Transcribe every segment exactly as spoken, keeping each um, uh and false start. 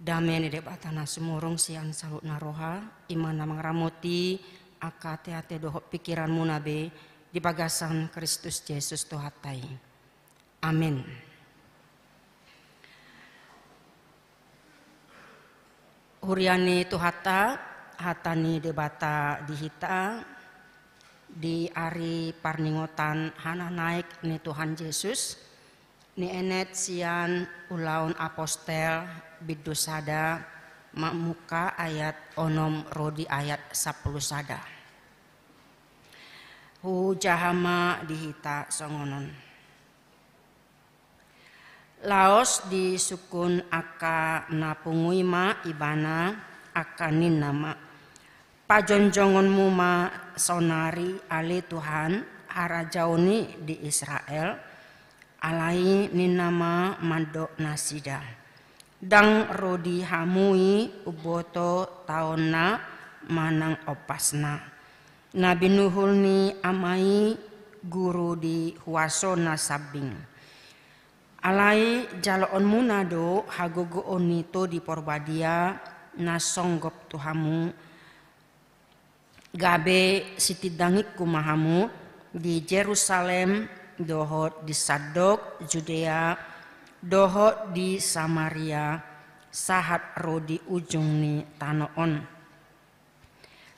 Dame ni Debata na sumurung sian saluhutna roha, i ma na mangaramoti angka ateate dohot pikiranmuna be di bagasan Kristus Jesus Tuhanta i. Amen. Huria ni Tuhanta, hata ni Debata di hita di ari parningotan hananaek ni Tuhan Jesus, dienet sian Ulaon Apostel bindu sada, mamungka ayat onom ro di ayat sampulu sada. Hujaha ma di hita songon on. Laos disungkun angka na pungu i ma Ibana, angka ninna ma: Pajonjongonmu ma saonari ale Tuhan harajaon i di Israel. Alai ninna ma mandok nasida: Ndang ro di hamu i umboto taonna manang ompasna. Na binuhul ni Ama i guru di huasona sambing. Alai jaloonmuna do hagogoon ni Tondi Porbadia na songgop tu hamu, gabe sitindangingku ma hamu di Jerusalem dohot di sandok Judea dohot di Samaria, sahat ro di ujung ni tano on.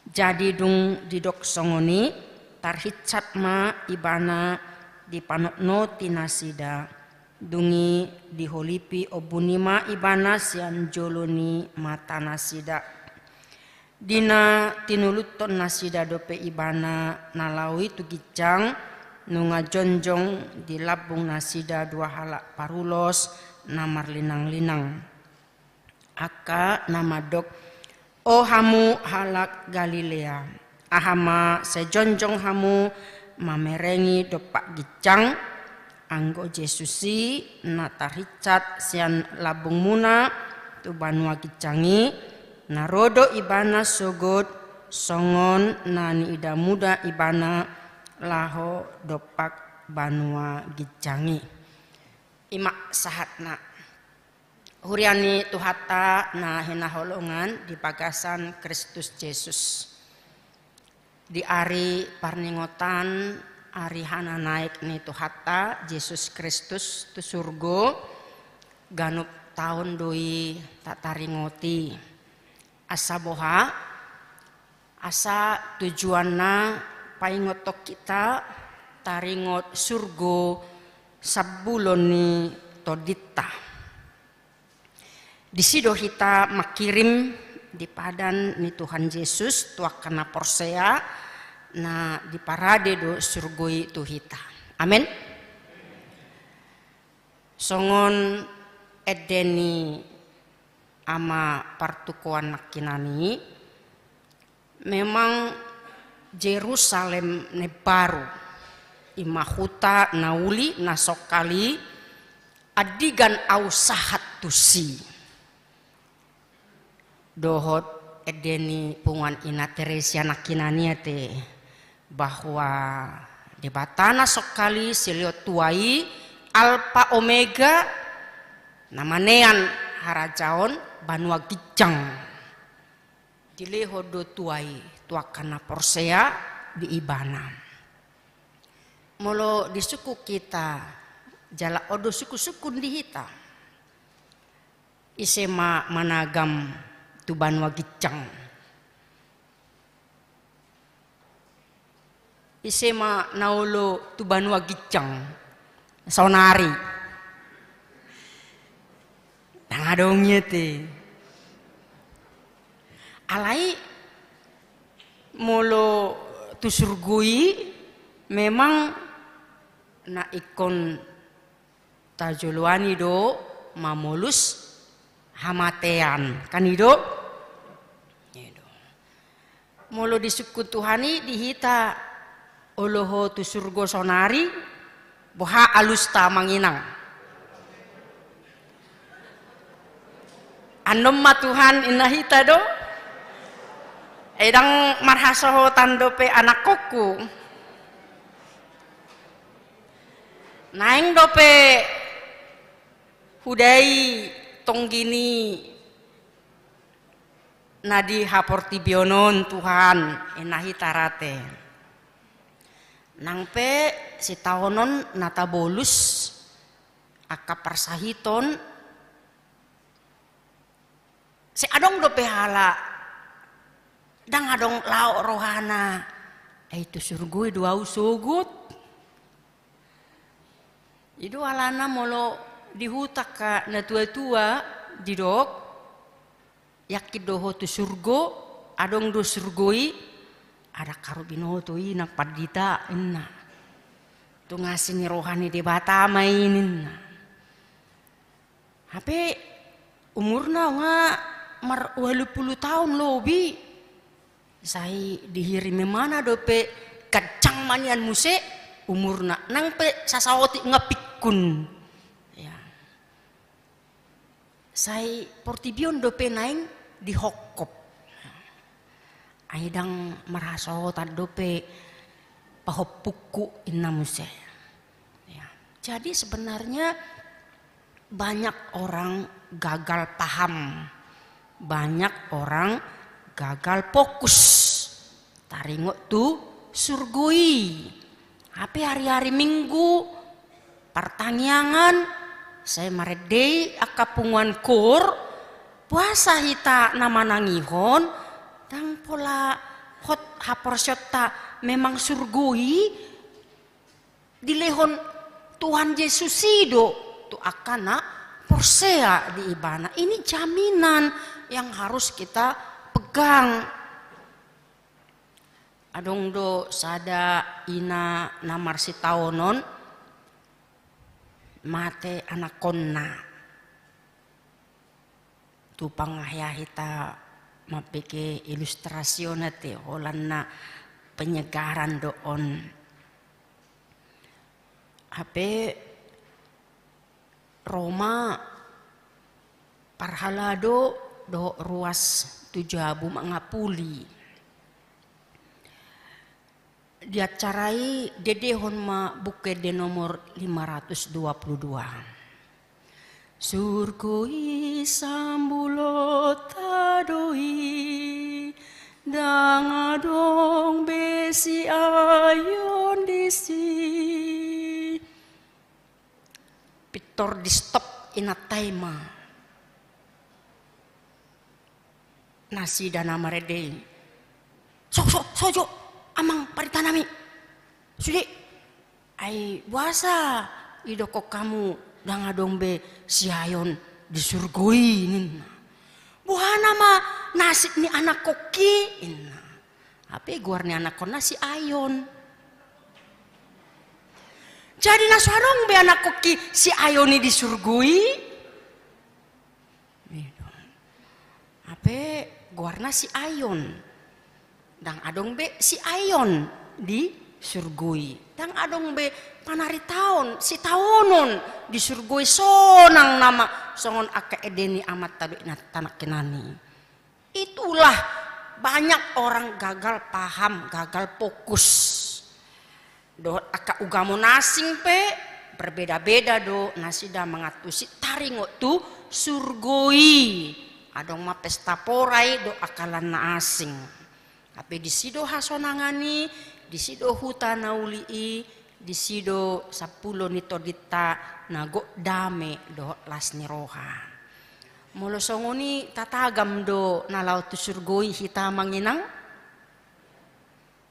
Jadi dung didok songon i, tarhinsat ma Ibana dipanotnoti nasida. Dung i diholipi ombun i ma Ibana sian jolo ni matanasida. Di na tinuluthon nasida dope Ibana na laho i tu ginjang, nunga jongjong di lambung nasida dua halak parulos na marlinanglinang. Angka na mandok: O hamu halak Galilea, aha ma sai jongjong hamu mamerengi dompak ginjang? Anggo Jesus i na tarhinsat sian lambungmuna tu banua ginjang i, na ro do Ibana sogot songon na niidamuda Ibana laho dompak banua ginjang i. I ma sahatna. Huria ni Tuhanta na hinaholongan di bagasan Kristus Jesus. Di ari parningotan ari hananaek ni Tuhanta Jesus Kristus tu surgo, ganup taon do i tataringoti. Asa boha? Asa tujuanna paingothon hita taringot surgo sambulo ni tondinta. Disi do hita mangkirim di padan ni Tuhan Jesus tu angka na porsea, na diparade do surgo i tu hita. Amen. Songon ende ni ama partukoan nangkinan i, memang Jerusalem na imbaru, i ma huta na uli na songkali andigan ahu sahat tusi. Dohot ende ni punguan ina Teresia nangkinan i ate, bahwa Debata na songkali silehon tua i, Alpa Omega, na manean harajaon banua ginjang. Dilehon do tua i tu angka na porsea di Ibana. Molo disungkun hita, jala on do sungkunsungkun di hita. Ise ma managam tu banua ginjang? Ise ma na olo tu banua ginjang saonari? Ndang adong i ate. Alai molo tu surgo i memang na ingkon tajoloani do mamolus hamatean, kan i do? I do. Molo disungkun Tuhan i di hita, olo ho tu surgo saonari, boha alusta amang inang? Annon ma Tuhan, inna hita do? Ai ndang marhasohotan dope anakkonku. Naeng dope hudai tonggi ni na di haportibion on, Tuhan, inna hita ra te. Nang pe sitaonon na tabolus angka parsahiton, sai adong dope halak ndang adong laho rohana, ai tu surgo i do ahu sogot. I do alana molo di huta angka na tua-tua didok, yakin do ho tu surgo, adong do surgo i, ndang haru binoto i nang pandita, inna. Tung asi ni roha ni Debata ma i, ninna. Hape umurna nga marualu pulu taon lobi. Sai dihirim ibana dope, ganjang ma nian muse umurna, nang pe sasaotik nga pingkun. Ya. Sai portibi on dope naeng dihongkop. Ai ndang marhasohotan dope pahompungku, inna muse. Ya. Jadi sebenarnya banyak orang gagal paham, banyak orang gagal fokus taringot tu surgo i. Hape ari-ari Minggu, partangiangan, sai marende i angka punguan koor, boasa hita na manangihon, ndang pola hot haporseaonta memang surgo i dilehon Tuhan Jesus i do tu angka na porsea di ibana. Ini jaminan yang harus kita pegang. Adong do sada ina na marsitaonon, mate anakkonna. Tu pangahi-ahi ta mambege ilustrasionna te, holan na penyegaran do on. Hape ro ma parhalado dohot ruas tu jabu mangapuli. Di acara i diendehon ma Buku Ende nomor lima ratus dua puluh dua. Surgo i sambulonta do i, ndang adong be siaion disi. Pintor di-stop inanta i ma nasida na marende i. So, so, so jo, amang panditanami. Sude, ai boasa didokkon hamu ndang adong be siaion di surgo i, ninna. Boha nama nasib ni anakkon i, inna. Hape goar ni anakkonna si Aion. Jadi na so adong be anakkon i si Aion i di surgo i. Hape goarna si Aion. Ndang adong be si Aion di surgo i. Ndang adong be panaritaon, sitaonon di surgo i, sonang nama songon angka ende ni amanta dohot inanta nangkinan i. Itulah banyak orang gagal paham, gagal fokus. Dohot angka ugamo na asing pe berbeda-beda do nasida mangantusi taringot tu surgo i. Adong ma pesta pora i dohot angka na asing. Hape disi do hasonangan i, disi do huta na uli i, disi do sampulo ni tondinta na gok dame dohot las ni roha. Molo songon i tatagam do na laho tu surgo i hita, amang inang?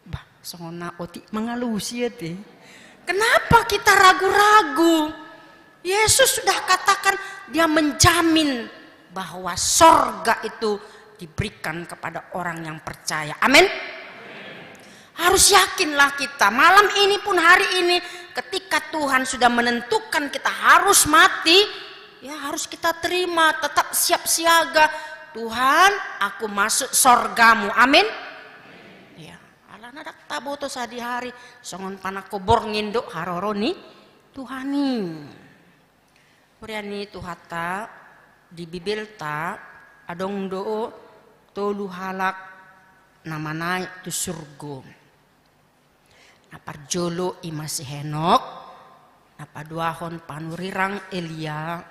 Bah, songon na otik mangalusi ate. Kenapa kita ragu-ragu? Yesus sudah katakan, Dia menjamin bahwa sorga itu diberikan kepada orang yang percaya. Amin. Harus yakinlah kita. Malam ini pun, hari ini, ketika Tuhan sudah menentukan kita harus mati, ya, harus kita terima, tetap siap siaga. "Tuhan, aku masuk sorgamu." Amin. Ya, alana ndang taboto sadihari songon panangko borngin do haroro ni Tuhan i. Huria ni Tuhanta, di Bibelta adong do tolu halak na manaek tu surgo. Na parjolo i ma si Henok, na paduahon panurirang Elia,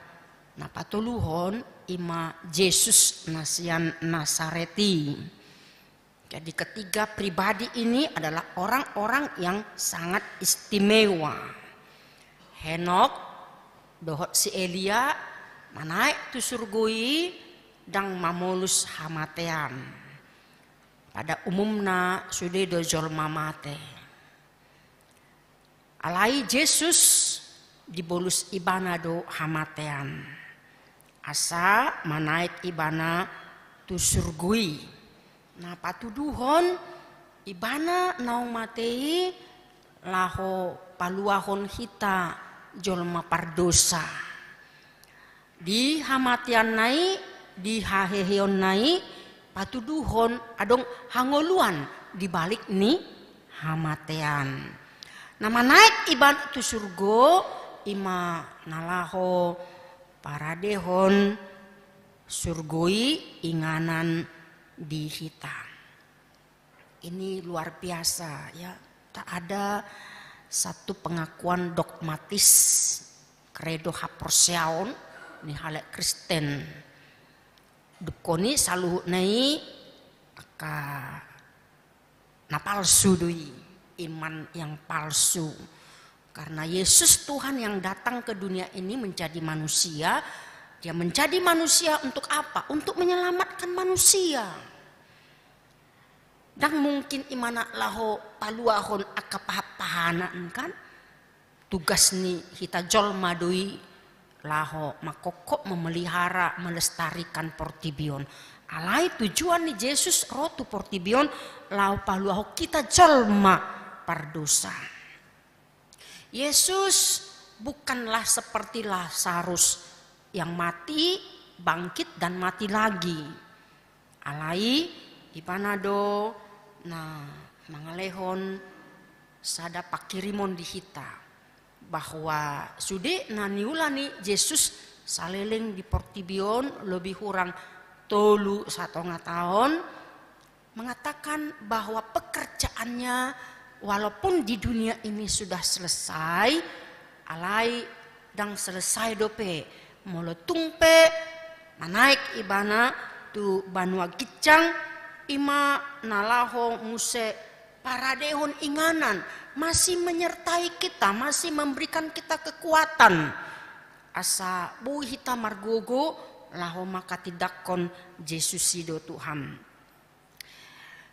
na patoluhon ima Jesus na sian Nasaret i. Jadi ketiga pribadi ini adalah orang-orang yang sangat istimewa. Henok dohot si Elia manaek tu surgo i ndang mamolus hamatean. Pada umumna sude do jolma mate. Alai Jesus dibolus ibana do hamatean. Asa manaek ibana tu surgo i. Na patuduhon ibana naung mate i laho paluahon hita jolma pardosa. Di hamateanna i, di haheheonna i, patuduhon adong hangoluan di balik ni hamatean. Na manaek ibana tu surgo, ima na laho paradehon surgo i inganan di hita. Ini luar biasa, ya. Tak ada satu pengakuan dogmatis, kredo haporseaon ni halak Kristen. Dungkon i saluhutna i angka na palsu do i, iman yang palsu. Karena Yesus Tuhan yang datang ke dunia ini menjadi manusia, dia menjadi manusia untuk apa? Untuk menyelamatkan manusia. Ndang mungkin ibana laho paluahon angka pahanpahanan, kan? Tugas ni hita jolma do i laho mangkophop, memelihara, melestarikan portibi on. Alai tujuan ni Jesus ro tu portibi on laho paluahon hita jolma pardosa. Yesus bukanlah seperti Lazarus yang mati, bangkit, dan mati lagi. Alai ibana do na mangalehon sada pangkirimon di hita, bahwa sude na niula ni Jesus saleleng di portibi on lebih kurang tolu satonga taon, mengatakan bahwa pekerjaannya walaupun di dunia ini sudah selesai, alai ndang selesai dope. Molo tung pe manaek ibana tu banua ginjang, ima na laho muse paradehon inganan, masih menyertai kita, masih memberikan kita kekuatan. Asa boi hita margogo laho manghatindanghon Jesus i do Tuhan.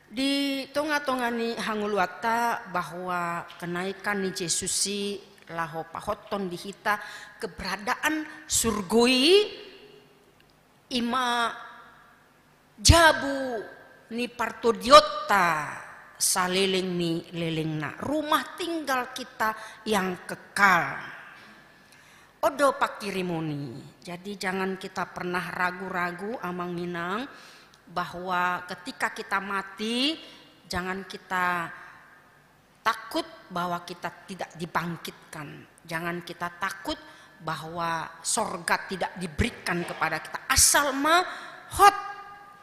Di tonga-tonga ni hangoluanta bahwa kenaikan ni Jesus i laho pahothon di hita keberadaan surgo i, ima jabu ni partodionta saleleng ni lelengna, rumah tinggal kita yang kekal. On do pangkirimon i. Jadi jangan kita pernah ragu-ragu, amang inang, bahwa ketika kita mati, jangan kita takut bahwa kita tidak dibangkitkan. Jangan kita takut bahwa sorga tidak diberikan kepada kita. Asal ma hot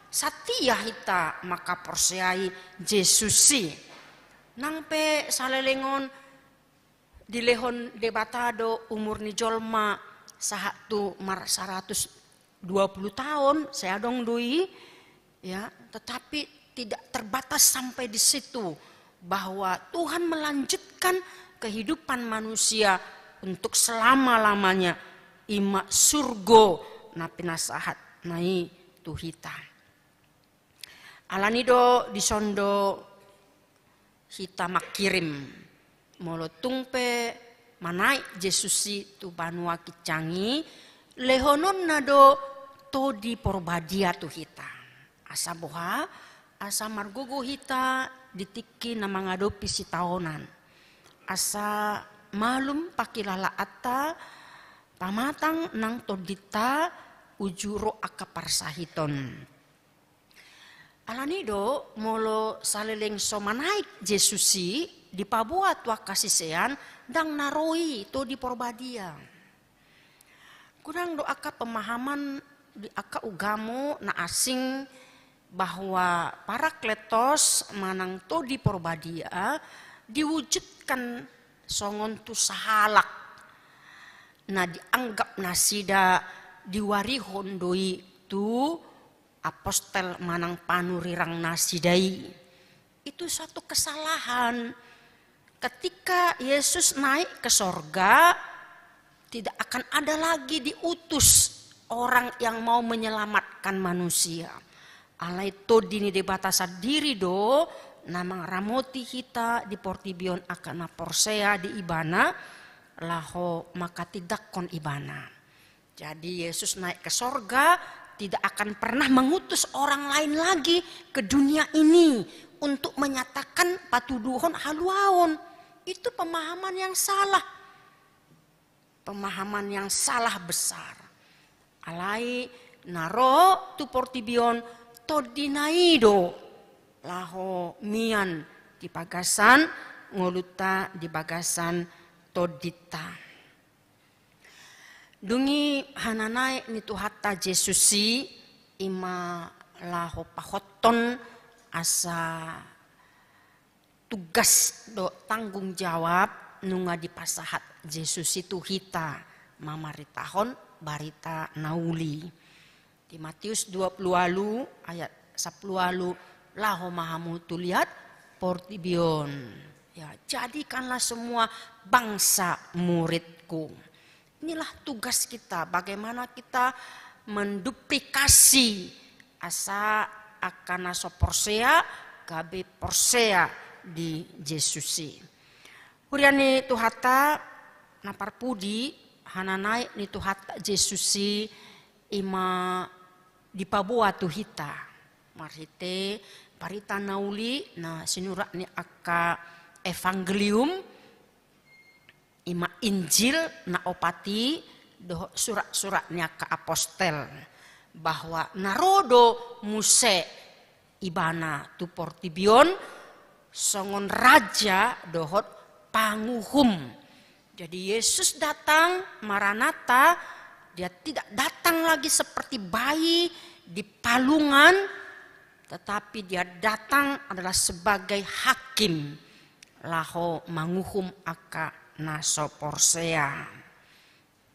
satia hita manghaporseai Jesus i. Nang pe saleleng on dilehon Debata do umur ni jolma sahat tu mar saratus dua puluh taon, sai adong do i, ya, tetapi tidak terbatas sampai di situ, bahwa Tuhan melanjutkan kehidupan manusia untuk selama-lamanya, ima surgo na pinasahatna i tu hita. Alani do dison do hita mangkirim. Molo tung pe manaek Jesus i tu banua ginjang i, lehononna do Tondi Porbadia tu hita. Asa boha? Asa margogo hita di tingki na mangadopi sitaonan. Asa malum pangkilalaanta, pamatang nang tondinta, uju ro angka parsahiton. Alani do, molo saleleng so manaek Jesus i, dipaboa tu angka sisean, ndang na ro i Tondi Porbadia. Godang do angka pemahaman di angka ugamo na asing bahwa Parakletos manang Tondi Porbadia diwujudkan songon tu sahalak na dianggap nasida Diwarihon do i tu apostel manang panurirang nasida i. Itu satu kesalahan. Ketika Yesus naik ke sorga, tidak akan ada lagi diutus orang yang mau menyelamatkan manusia. Alai Tondi ni Debata sandiri do na mangaramoti hita di portibi on angka na porsea di Ibana, laho manghatindanghon Ibana. Jadi Yesus naik ke sorga, tidak akan pernah mengutus orang lain lagi ke dunia ini untuk menyatakan patuduhon haluaon. Itu pemahaman yang salah. Pemahaman yang salah besar. Alai na ro tu portibi on Tondina i do laho mian di bagasan ngolunta, di bagasan tondinta. Dung i hananaek ni Tuhanta Jesus i, ima laho pahothon asa tugas do tanggung jawab nunga dipasahat Jesus i tu hita mamaritahon barita na uli. Di Matius dua puluh walu ayat sapuluh walu, laho ma hamu tu liat portibi on. Ya, jadikanlah semua bangsa muridku. Inilah tugas kita, bagaimana kita menduplikasi asa angka na so porsea gabe porsea di Jesus i. Huria ni Tuhanta na parpudi, hananaek ni Tuhanta Jesus i ima dipaboa tu hita marhite barita na uli na sinurat ni angka evangelium, ima Injil na opat i dohot surat-surat ni angka apostel, bahwa na ro do muse Ibana tu portibi on songon raja dohot panguhum. Jadi Yesus datang, Maranatha, dia tidak datang lagi seperti bayi di palungan, tetapi dia datang adalah sebagai hakim, laho manguhum angka na so porsea.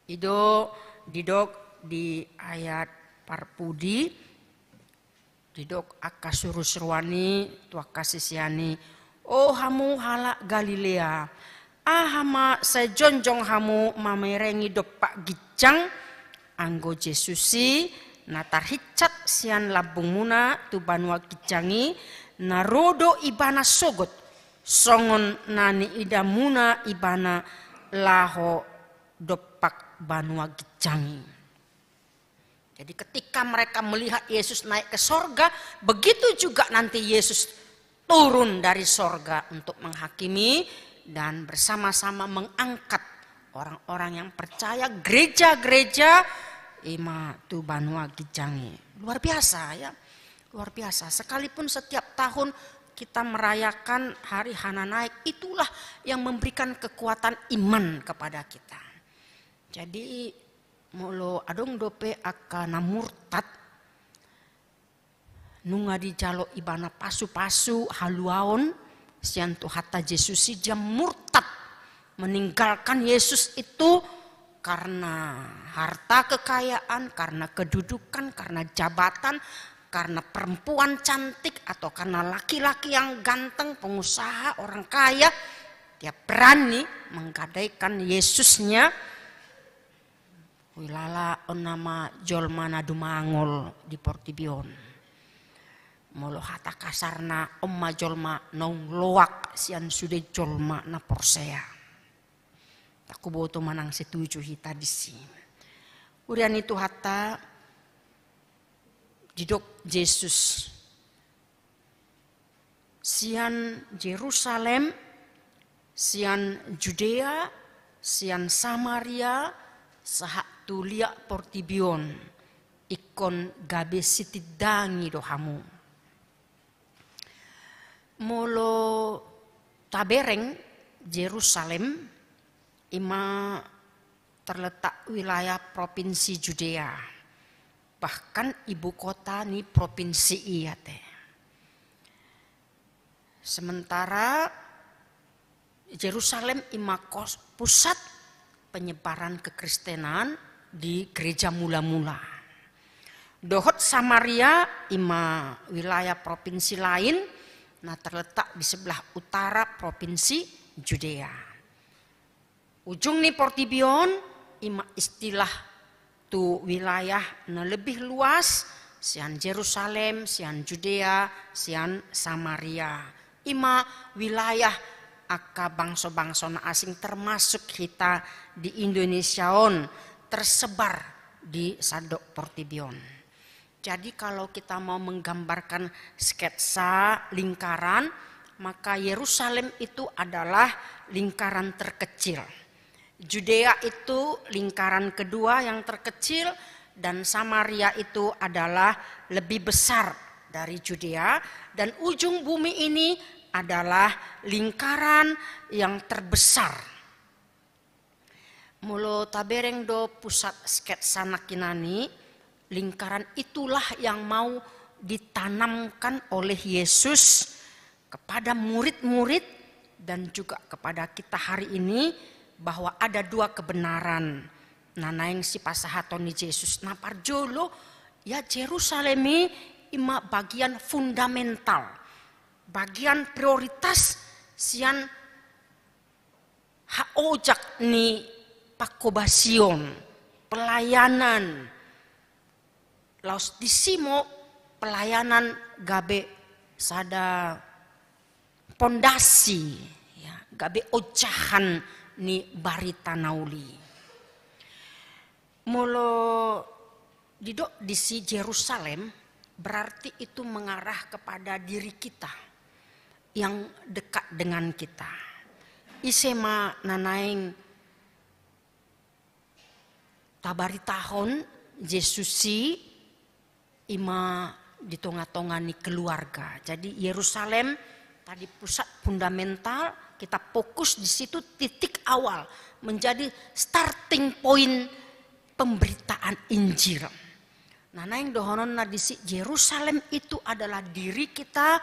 I do didok di ayat parpudi, didok angka surusuruan i tu angka sisean i, "O hamu halak Galilea, aha ma sai jongjong hamu mamerengi dompak ginjang? Anggo Jesus i na tarhinsat sian lambungmuna tu banua ginjang i, na ro do Ibana sogot songon na niidamuna Ibana laho dompak banua ginjang i." Jadi ketika mereka melihat Yesus naik ke sorga, begitu juga nanti Yesus turun dari sorga untuk menghakimi dan bersama-sama mengangkat orang-orang yang percaya, gereja-gereja, ima tu banua ginjang i. Luar biasa, ya. Luar biasa. Sekalipun setiap tahun kita merayakan hari hananaek, itulah yang memberikan kekuatan iman kepada kita. Jadi molo adong dope angka na murtad, nunga dijalo ibana pasu-pasu haluaon sian Tuhanta Jesus i, dia murtad, meninggalkan Yesus itu karena harta kekayaan, karena kedudukan, karena jabatan, karena perempuan cantik, atau karena laki-laki yang ganteng, pengusaha, orang kaya, dia berani menggadaikan Yesusnya. Huilala on nama jolma na dumangol di portibi on. Molo hata kasarna, on ma jolma naung loak sian sude jolma na porsea. Ndang huboto manang setuju hita disi. Huria ni Tuhanta, didok Jesus, sian Jerusalem, sian Judea, sian Samaria, sahat tu liat portibi on, ingkon gabe sitindangi do hamu. Molo tabereng, Jerusalem ima terletak wilayah provinsi Judea, bahkan ibu kota ni provinsi i ate. Sementara Jerusalem ima kos-, pusat penyebaran kekristenan, di gereja mula-mula. Dohot Samaria ima wilayah provinsi lain na terletak di sebelah utara provinsi Judea. Ujung ni portibi on ima istilah tu wilayah na lebih luas, sian Jerusalem, sian Judea, sian Samaria. Ima wilayah angka bangso-bangso na asing, termasuk hita di Indonesia on, tersebar di sandok portibi on. Jadi kalau kita mau menggambarkan sketsa lingkaran, maka Yerusalem itu adalah lingkaran terkecil. Judea itu lingkaran kedua yang terkecil, dan Samaria itu adalah lebih besar dari Judea, dan ujung bumi ini adalah lingkaran yang terbesar. Molo tabereng do pusat sketsa nangkinan i, lingkaran itulah yang mau ditanamkan oleh Yesus kepada murid-murid dan juga kepada kita hari ini, bahwa ada dua kebenaran na naeng sipasahaton ni Jesus. Na parjolo, ya, Jerusalem i ima bagian fundamental, bagian prioritas sian haojak ni pangkobasion, pelayanan. Laos disi ma pelayanan gabe sada pondasi, ya, gabe ojahan ni barita na uli. Molo didok disi Jerusalem, berarti itu mengarah kepada diri kita yang dekat dengan kita. Ise ma na naeng tabaritahon Jesus i, ima di tonga-tonga ni keluarga. Jadi Yerusalem tadi pusat fundamental, kita fokus di situ, titik awal, menjadi starting point pemberitaan Injil. Na naeng dohononna disi, Yerusalem itu adalah diri kita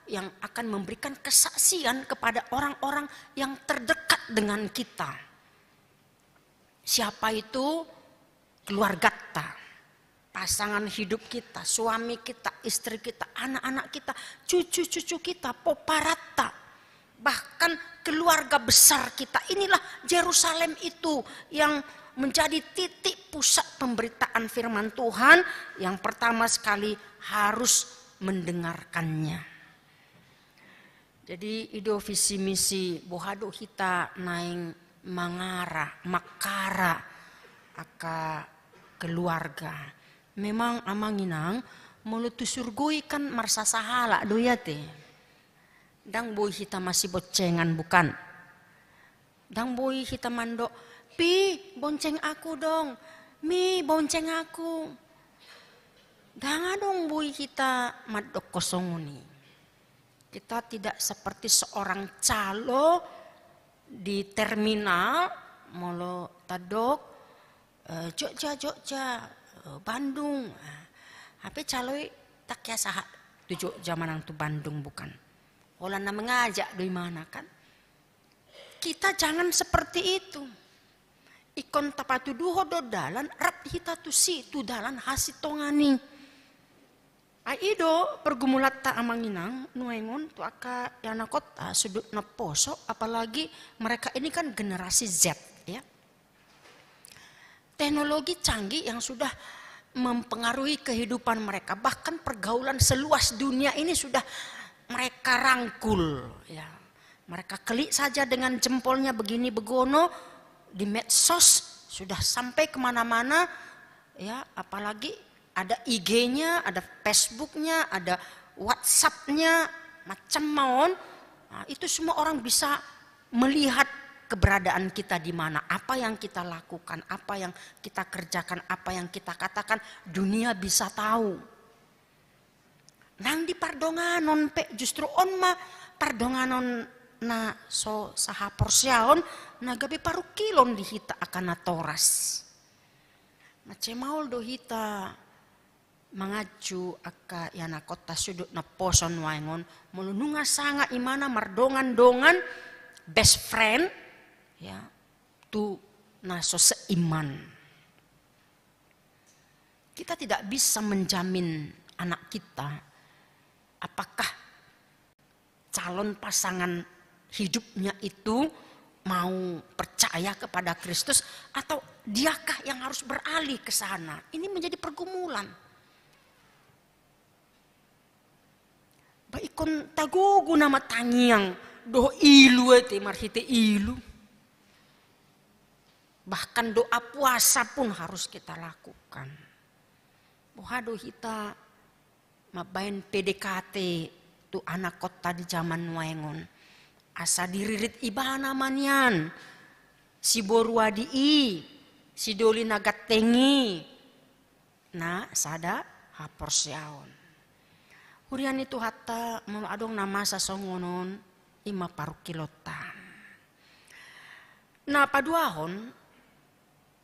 yang akan memberikan kesaksian kepada orang-orang yang terdekat dengan kita. Siapa itu? Keluargata, pasangan hidup kita, suami kita, istri kita, anak-anak kita, cucu-cucu kita, pomparatta. Bahkan keluarga besar kita. Inilah Yerusalem itu yang menjadi titik pusat pemberitaan firman Tuhan yang pertama sekali harus mendengarkannya. Jadi i do visi misi, boha do hita naeng mangara, mangkara angka keluarga. Memang amang inang, molo tu surgo i kan marsasahalak do i ate. Ndang boi hita masiboncengan, bukan? Ndang boi hita mandok, "Pi, bonceng aku dong. Mi, bonceng aku." Ndang adong boi hita mandok songon i. Kita tidak seperti seorang calo di terminal, molo tadok, eh, Jogja, Jogja, eh, Bandung. Ah, hape calo i tak ya sahat tu Jogja manang tu Bandung, bukan? Holan na mengajak do imana, kan? Kita jangan seperti itu. Ingkon tapatuduhon do dalan, rap hita tusi, tu dalan hasintongan i. Ai i do pergumulanta amang inang nuaeng on tu angka ianakhonta, ah, sundut naposo, apalagi mereka ini kan generasi Z, ya. Teknologi canggih yang sudah mempengaruhi kehidupan mereka, bahkan pergaulan seluas dunia ini sudah mereka rangkul, ya. Mereka klik saja dengan jempolnya begini begono, di medsos sudah sampai kemana-mana, ya, apalagi ada I G-nya, ada Facebook-nya, ada WhatsApp-nya, macam maon. Nah, itu semua orang bisa melihat keberadaan kita di mana, apa yang kita lakukan, apa yang kita kerjakan, apa yang kita katakan, dunia bisa tahu. Nang di pardonganon pe justru on ma pardonganon na so sahaporseaon na gabe parungkilon di hita angka natoras. Mansai maol do hita manganju angka ianakhonta sundut naposo nuaeng on, molo nunga sanga imana mardongan-dongan, best friend, ya, tu na so seiman. Kita tidak bisa menjamin anak kita apakah calon pasangan hidupnya itu mau percaya kepada Kristus atau diakah yang harus beralih ke sana. Ini menjadi pergumulan. Ba ingkon tagogo nama tangiang dohot ilu ate, marhite ilu. Bahkan doa puasa pun harus kita lakukan. Boha do hita mambaen P D K T tu anakkonta di jaman nuaeng on. Asa diririt ibana ma nian siboru adi i, sidoli na ganteng i, na sada haporseaon. Huria ni Tuhanta, molo adong na masa songon on, i ma parungkilonta. Na paduahon,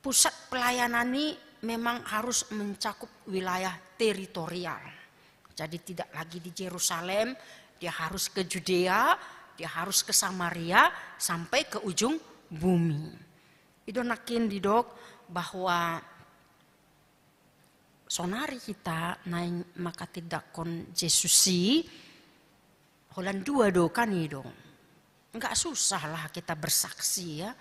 pusat pelayanan i memang harus mencakup wilayah teritorial. Jadi tidak lagi di Jerusalem, dia harus ke Judea, dia harus ke Samaria, sampai ke ujung bumi. I do nangkin didok bahwa sonari hita naeng manghatindanghon Jesus i, holan dua do kan i do. Nggak susah lah kita bersaksi ya,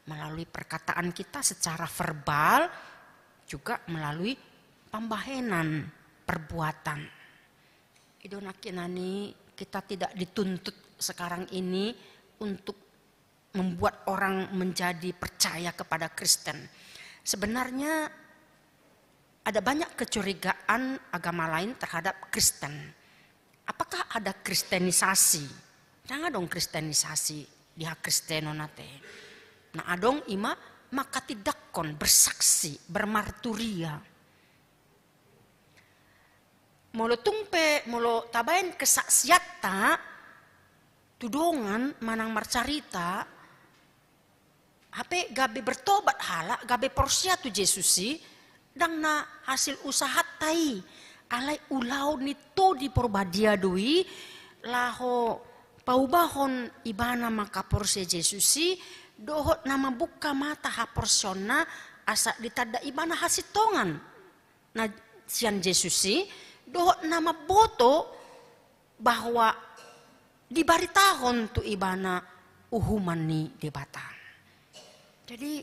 melalui perkataan kita secara verbal, juga melalui pambahenan, perbuatan. I do nangkinan i, kita tidak dituntut sekarang ini untuk membuat orang menjadi percaya kepada Kristen. Sebenarnya ada banyak kecurigaan agama lain terhadap Kristen. Apakah ada kristenisasi? Ndang adong kristenisasi di hakristenon ate. Na adong i ma manghatindanghon, bersaksi, bermarturia. Molo tung pe, molo tabaen kesaksianta tu dongan manang marcarita, hape gabe bertobat halak, gabe porsea tu Jesus i, ndang na hasil usahanta i, alai ulaon ni Tondi Porbadia do i, laho paubahon ibana manghaporseai Jesus i, dohot na mambuka mata haporseaonna, asa ditanda ibana hasintongan na sian Jesus i, dohot na mamboto bahwa dibaritahon tu ibana uhuman ni Debata. Jadi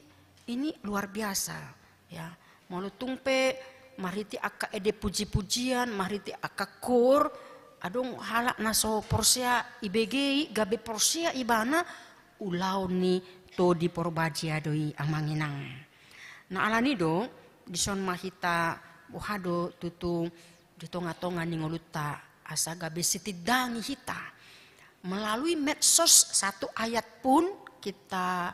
ini luar biasa, ya. Molo tung pe marhite angka ende puji-pujian, marhite angka koor, adong halak na so porsea, ibege i gabe porsea ibana, ulaon ni Tondi Porbadia do i, amang inang. Nah, alani do, dison ma hita, boha do tutu di tonga-tonga ni ngolunta, asa gabe sitindangi hita. Melalui medsos, satu ayat pun kita,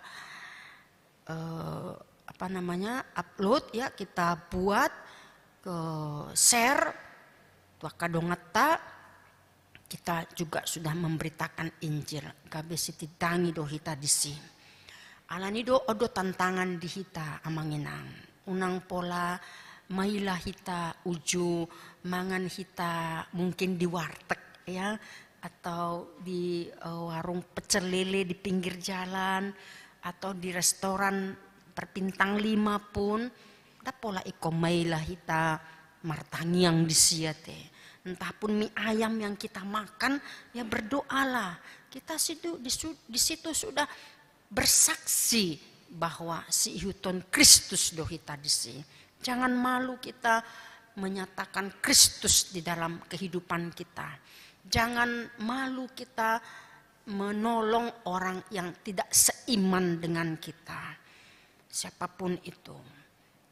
eh, apa namanya, upload ya, kita buat, ke share tu angka donganta, kita juga sudah memberitakan Injil, gabe sitindangi do hita disi. Alani do, on do tantangan di hita, amang inang. Unang pola maila hita uju mangan hita mungkin di warteg, ya, atau di, eh, warung pecel lele di pinggir jalan, atau di restoran berbintang lima pun, ndang pola ingkon maila hita martangiang disi ate. Entah pun mie ayam yang kita makan, ya berdoalah. Kita situ, di su-, di situ sudah bersaksi bahwa siihuthon Kristus do hita disi. Jangan malu kita menyatakan Kristus di dalam kehidupan kita. Jangan malu kita menolong orang yang tidak seiman dengan kita. Siapapun itu.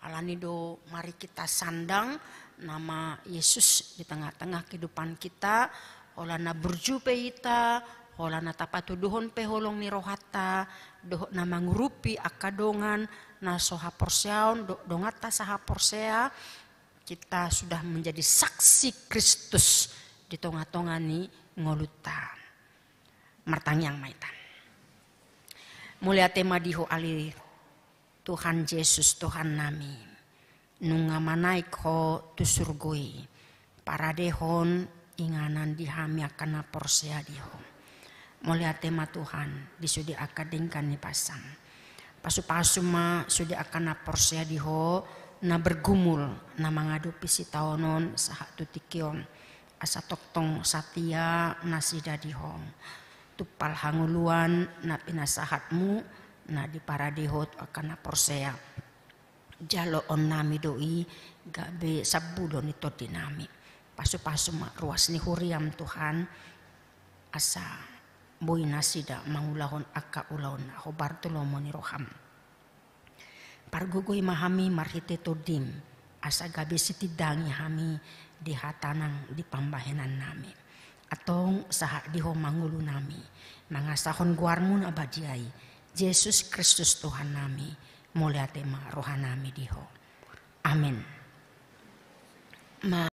Alani do, mari kita sandang nama Yesus di tengah-tengah kehidupan kita, holan na burju pe hita, holan na tapatuduhon pe holong ni rohanta, dohot na mangurupi angka dongan na so haporseaon, do-, donganta sahaporsea, kita sudah menjadi saksi Kristus di tonga-tonga ni ngolunta. Martangiang ma hita. Mauliate ma di Ho ale Tuhan Jesus, Tuhan nami. Nunga manaek Ho tu surgo i, paradehon inganan di hami angka na porsea di Ho. Mauliate ma Tuhan, di sude angka denggan ni basam. Pasu-pasu ma sude angka na porsea di Ho, na bergumul, na mangadopi sitaonon sahat tu tingki on, asa tongtong satia nasida di Ho. Tumpal hangoluan na pinasahat-Mu, na diparade Ho tu angka na porsea. Jaloonnami do i gabe sambulo ni tondinami. Pasupasu ma ruas ni huria-M Tuhan, asa boi nasida mangulahon angka ulaon na hombar tu lomo ni roha-M. Pargogoi ma hami marhite Tondi-M, asa gabe sitindangi hami di hata nang di pambahenannami. Antong sahat di Ho ma ngolunami, mangasahon goar-Mu na badia i, Jesus Kristus Tuhannami, mauliate ma rohanami di Ho. Amen. Ma-